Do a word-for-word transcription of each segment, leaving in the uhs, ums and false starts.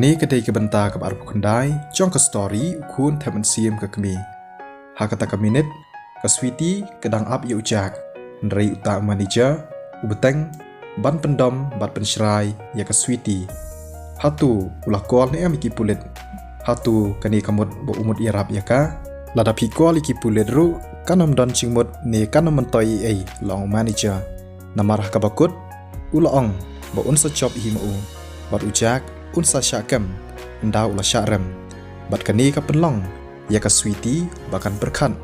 Kane ka dei ka bynta kaba arphew khyndai jong ka story U Khun Thep Mynsiem ka Kmie. Ha kata ka minit, ka Sweety ka dang ap ïa u Jack, hynrei uta u manager u bteng ban pyndom bad pynshrai ïa ka Sweety. Hato u la call ne em ïa ki pulit? Hato kane ka mut ba u mut ïarap ïa ka? Lada phi call ïa ki pulit ruh kan ym don jingmut ne kan ym myntoi ei ei, la ong u manager. Namar ha kaba kut u la ong ba un sa jop hi ma u, bad u Jack un sa shah kem. Ynda u la shah rem, bad kane ka pynlong ïa ka Sweety ba kan pyrkhat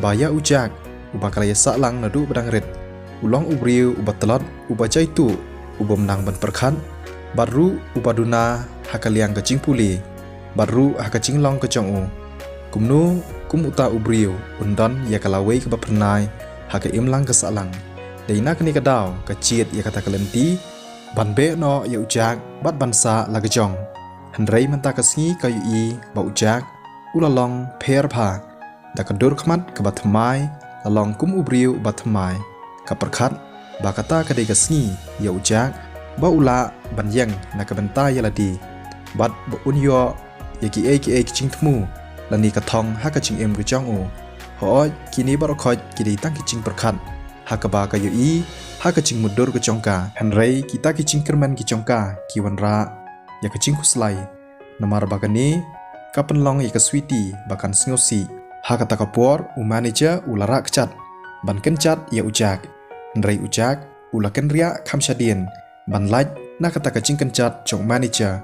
ba ïa u Jack, uba ka la ïasah lang naduh ba dang rit, u long u briew uba tlot, uba jaituh, u bym nang ban pyrkhat, bad ruh uba duna ha ka liang ka jingpule, bad ruh ha ka jinglong ka jong u. Kumno kum uta u briew un don ïa ka lawei kaba phyrnai ha ka imlang ka sahlang? Dei na kane ka daw ka jied ïa kata ka lynti ban beh noh ïa u Jack bad ban sah la ka jong. Hynrei mynta ka sngi ka ïohi ba u Jack u la long pher bha, da ka dur khmat kaba thymmai, la long kum u briew uba thymmai. Ka pyrkhat ba kata ka dei ka sngi ïa u Jack ba u lah ban ïeng na ka bynta ïa lade, bad ba un ïoh ïa kiei kiei ki jingthmu lane ka thong ha ka jingim ka jong u. Hooid, kine baroh khoit ki dei tang ki jingpyrkhat ha kaba ka ïohi ha ka jingmutdur ka jong ka, hynrei kita ki jingkyrmen ki jong ka ki wanrah ïa ka jingkhuslai. Namar ba kane ka pynlong ïa ka Sweety ba kan sngewsih. Ha kata ka por u manager u la rah kjat ban kynjat ïa u Jack, hynrei u Jack u la kynriah kham shadien ban lait na kata ka jingkynjat jong u manager.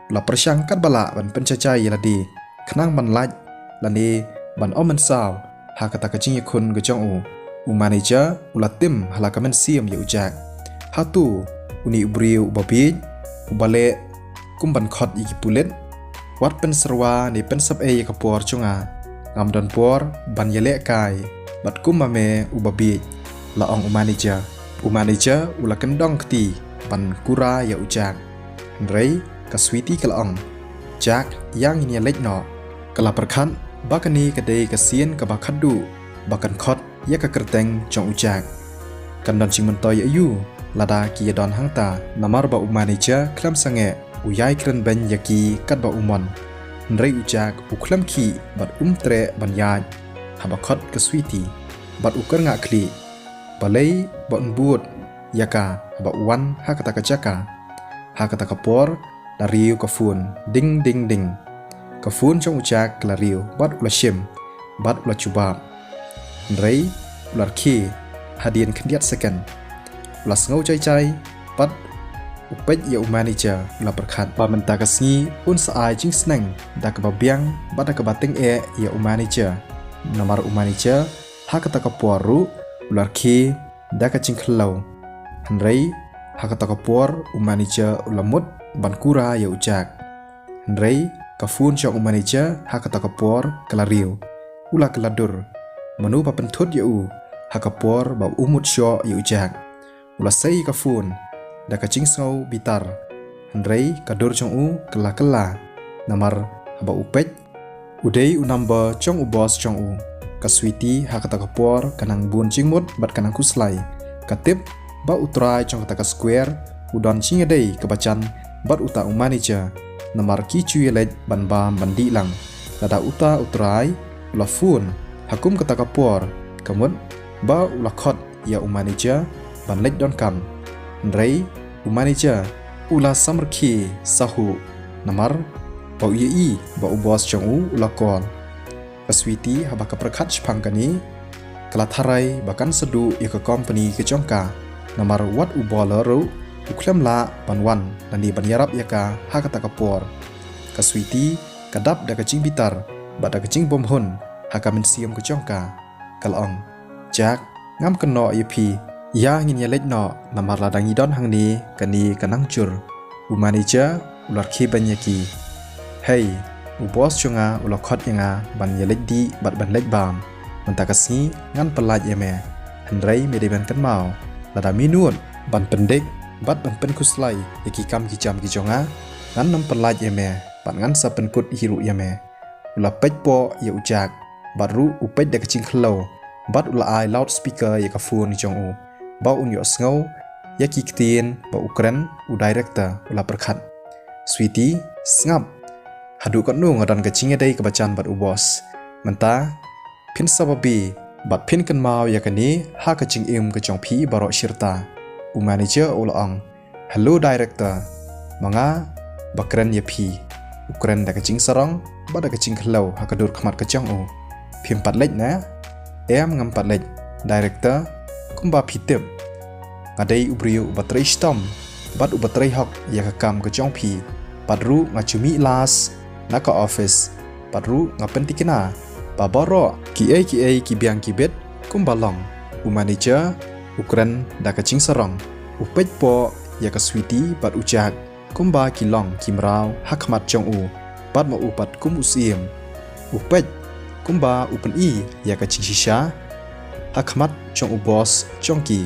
U la pyrshang katba lah ban pynjajai ïa lade khnang ban lait lane ban ym mynsaw ha kata ka jingïakhun ka jong u. U manager u la tim ha la ka mynsiem ïa u Jack. Hato une u briew uba bieit, uba leh kum ban khot ïa ki pulit? Wat pynsyrwa ne pynsep ei ïa ka por jong nga. Ngam don por ban ïalehkai bad kumba me uba bieit, la ong u manager. U manager u la kyndong kti ban kura ïa u Jack. Hynrei ka Sweety ka la ong, Jack, ïa ngin ïa leit noh. Ka la pyrkhat ba kane ka dei ka sien kaba khatduh ba kan khot ïa ka kyrteng jong u Jack. Kan don jingmyntoi aïu lada ki ïa don hangta? Namar ba u manager khlem sangeh u ïai kren beiñ ïa ki katba u mon. Hynrei u Jack u khlem khih bad um treh ban ïaid haba khot ka Sweety, bad u kyrngah khlieh. Balei ba un bud ïa ka haba u wan ha kata ka jaka? Ha kata ka por la riew ka phone, ding ding ding. Ka phone jong u Jack ka la riew bad u la shim bad u la jubab. Hynrei u la rkhie hadien khyndiat second. U la sngew jai jai bad u peit ïa u manager, u la pyrkhat ba mynta ka sngi un sa ai jingsneng da kaba biang bad da kaba tyngeh ïa u manager. Namar u manager ha kata ka por ruh u la rkhie da ka jingkhliew. Hynrei ha kata ka por u manager u la mut ban kura ïa u Jack. Hynrei ka phone jong u manager ha kata ka por ka la riew. U la kylla dur. Mano ba pynthut ïa u ha ka por ba u mut shoh ïa u Jack? U la sei ïa ka phone da ka jingsngew bitar. Hynrei ka dur jong u ka la kylla. Namar haba u peit, u dei u number jong u boss jong u. Ka Sweety ha kata ka por ka nang bun jingmut bad ka nang khuslai. Ka tip ba u trai jong kata ka square u don jingïadei kaba jan bad uta u manager. Namar ki ju ïaleit ban bam ban dih lang. Lada uta u trai u la phone ha kum kata ka por, ka mut ba u la khot ïa u manager ban leit donkam. Hynrei u manager u la samrkhie sahuh, namar ba u ïohi ba u boss jong u u la call. Ka Sweety haba ka pyrkhat shaphang kane, ka la tharai ba kan sa duh ïa ka company ka jong ka. Namar wat u bawler ruh u khlem lah ban wan lane ban ïarap ïa ka ha kata ka por. Ka Sweety ka dap da ka jingbitar bad da ka jingbymhun ha ka mynsiem ka jong ka. Ka la ong, Jack, ngam kynnoh ïa phi. Ïa ngin ïa leit noh, namar lada ngi don hangne kane ka nang jur. U manager u la rkhie beiñ ïa ki. Hei, u boss jong nga u la khot ïa nga ban ïa leit dih bad ban leit bam. Mynta ka sngi ngan pyllait ïa me. Hynrei me dei ban kynmaw, lada me nud ban pyndik bad ban pynkhuslai ïa ki kam ki jam ki jong nga, ngan nym pyllait ïa me bad ngan sa pynkut hi ruh ïa me. U la peit poh ïa u Jack bad ruh u peit da ka jingkhliew, bad u la ai loudspeaker ïa ka phone jong u ba un ïohsngew ïa ki ktien ba u kren u director. U la pyrkhat, Sweety, Sngap. Haduh katno nga don ka jingïadei kaba jan bad u boss. Mynta phin sa babe bad phin kynmaw ïa kane ha ka jingim ka jong phi baroh shirta. U manager u la ong, "Hello director, ma nga ba kren ïa phi." U kren da ka jingsarong bad da ka jingkhlaw ha ka dur khmat ka jong u. "Phim pat leit ne?" "Em, ngam pat leit director, kumba phi tip. Nga dei u briew uba trei shitom bad uba trei hok ïa ka kam ka jong phi. Bad ruh nga ju mih last na ka office. Bad ruh nga pyntikna ba baroh kiei kiei ki biang ki bit kumba long." U manager u kren da ka jingsarong. U peit poh ïa ka Sweety bad u Jack kumba ki long ki mraw ha khmat jong u, bad ma u pat kum u syiem. U peit kumba u pyni ïa ka jingshisha ha khmat jong u boss jong ki.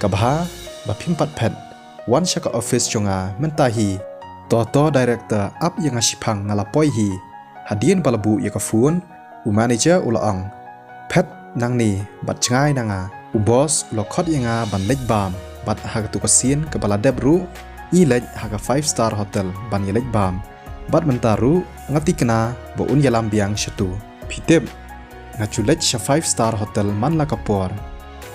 "Ka bha ba phim pat phet. Wan sha ka office jong nga mynta hi." "To to director, ap ïa nga shiphang, nga la poi hi." Hadien ba la buh ïa ka phone, u manager u la ong, "Phet nangne bad jngai na nga." U boss u la khot ïa nga ban leit bam, bad ha katu ka sien kaba la dep ruh ngi leit ha ka five star hotel ban ïa leit bam. Bad mynta ruh nga tikna ba un ïalam biang shatu. Phi tip, nga ju leit sha five star hotel man la ka por.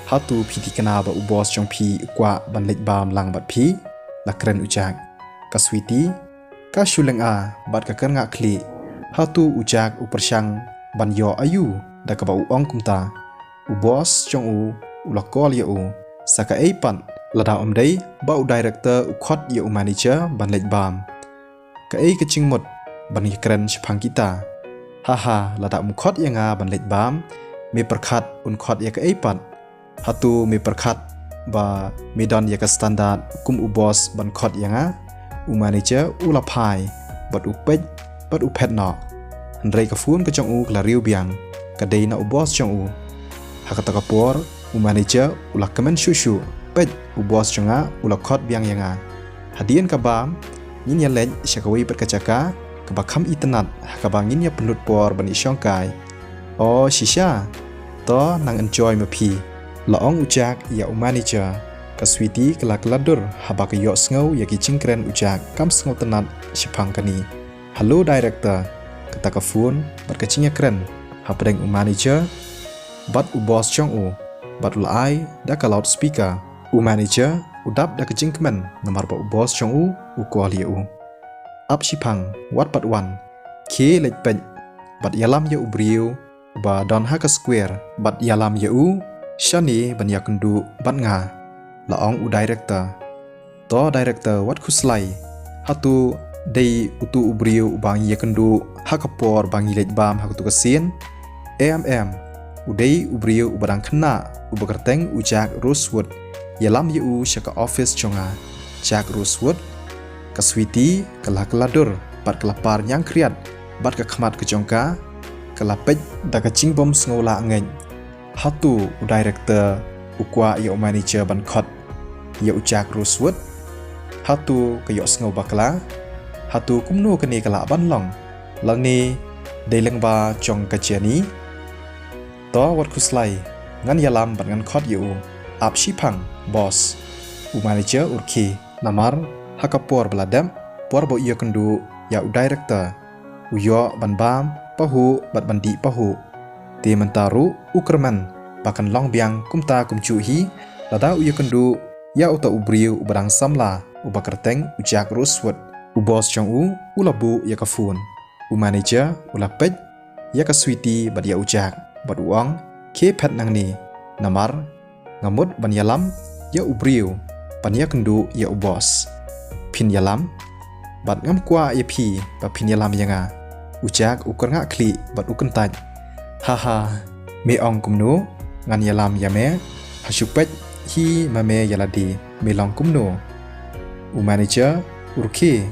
Hato phi tikna ba u boss jong phi u kwah ban leit bam lang bad phi?" la kren u Jack. "Ka Sweety ka shu lynga bad ka kyrngah khlieh. Hato u Jack u pyrshang ban ïoh aïu da kaba u ong kumta? U boss jong u u la call ïa u sa kaei pat, lada ym dei ba u director u khot ïa u manager ban leit bam. Kaei ka jingmut ban ïakren shaphang kita? Ha ha, lada um khot ïa nga ban leit bam, me pyrkhat un khot ïa kaei pat? Hato me pyrkhat ba me don ïa ka standard kum u boss ban khot ïa nga?" U manager u la phai bad u peit bad u phet noh. Hynrei ka phone ka jong u ka la riew biang, ka dei na u boss jong u. Ha kata ka por u manager u la kmen shuh shuh. "Peit, u boss jong nga u la khot biang ïa nga. Hadien ka bam ngin ïa leit sha kawei pat ka jaka kaba kham itynnad ha kaba ngin ïa pynlut por ban ïashongkai. O shisha, to nang enjoy ma phi," la ong u Jack ïa u manager. Ka Sweety ka la kylla dur haba ka ïohsngew ïa ki jingkren u Jack, kam sngewtynnad shaphang kane. "Hello director," kata ka phone bad ka jingïakren hapdeng u manager bad u boss jong u, bad u la ai da ka loudspeaker. U manager u dap da ka jingkmen namar ba u boss jong u u call ïa u. "Ap shiphang, wat pat wan. Khie leit peit bad ïalam ïa u briew uba don ha ka square bad ïalam ïa u shane ban ïakynduh bad nga," la ong u director. "To director, wat khuslai. Hato dei uto u briew uba ngi ïakynduh ha ka por ba ngi leit bam ha kato ka sien? Em em, u dei u briew uba dang khynnah uba kyrteng u Jack Rosewood. Ïalam ïa u sha ka office jong nga." Jack Rosewood? Ka Sweety ka la kylla dur bad ka la par ñiangkhriat, bad ka khmat ka jong ka ka la peit da ka jingbym sngewlah ngeit. Hato u director u kwah ïa u manager ban khot ïa u Jack Rosewood? Hato ka ïohsngew bakla? Hato kumno kane ka lah ban long? Lane dei lyngba jong ka Jenny? To wat khuslai, ngan ïalam bad ngan khot ïa u. Ap shiphang, boss. U manager u rkhie. Namar ha ka por ba la dep, por ba u ïakynduh ïa u director, u ïoh ban bam pahuh bad ban dih pahuh. Te mynta ruh u kyrmen ba kan long biang kumta kumjuh hi lada u ïakynduh ïa uta u briew uba dang samla uba kyrteng u Jack Rosewood. U boss jong u u la buh ïa ka phone. U manager u la peit ïa ka Sweety bad ïa u Jack bad u ong, khie phet nangne, namar nga mut ban ïalam ïa u briew ban ïakynduh ïa u boss. Phin ïalam? Bad ngam kwah ïa phi ba phin ïalam ïa nga. U Jack u kyrngah khlieh bad u kyntait. Ha ha, me ong kumno ngan ïalam ïa me? Ha shu peit hi ma me ïa lade, me long kumno? U manager u rkhie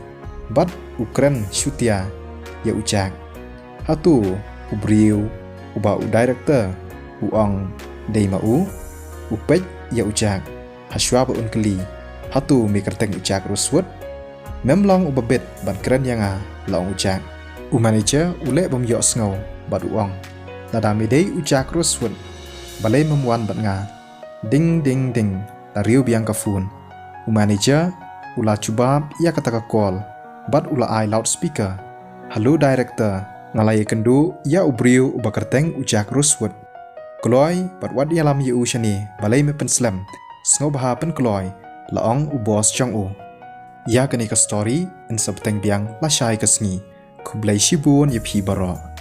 bad u kren shutia ïa u Jack. Hato u briew uba u director u ong dei ma u? U peit ïa u Jack ha shuwa ba un kylli, hato me kyrteng u Jack Rosewood? Mem long uba bit ban kren ïa nga, la ong u Jack. U manager u leh bym ïohsngew bad u ong, lada me dei u Jack Rosewood, balei mem wan bad nga? Ding ding ding, la riew biang ka phone. U manager u la jubab ïa kata ka call. bad u la ai loudspeaker. Hello director, nga la ïakynduh ïa u briew uba kyrteng u Jack Rosewood. Kloi bad wat ïalam ïa u shane, balei me pynslem? Sngewbha pynkloi, la ong u boss jong u. Ïa kane ka story yn sa bteng biang lashai ka sngi. Khublei shibun ïa phi baroh.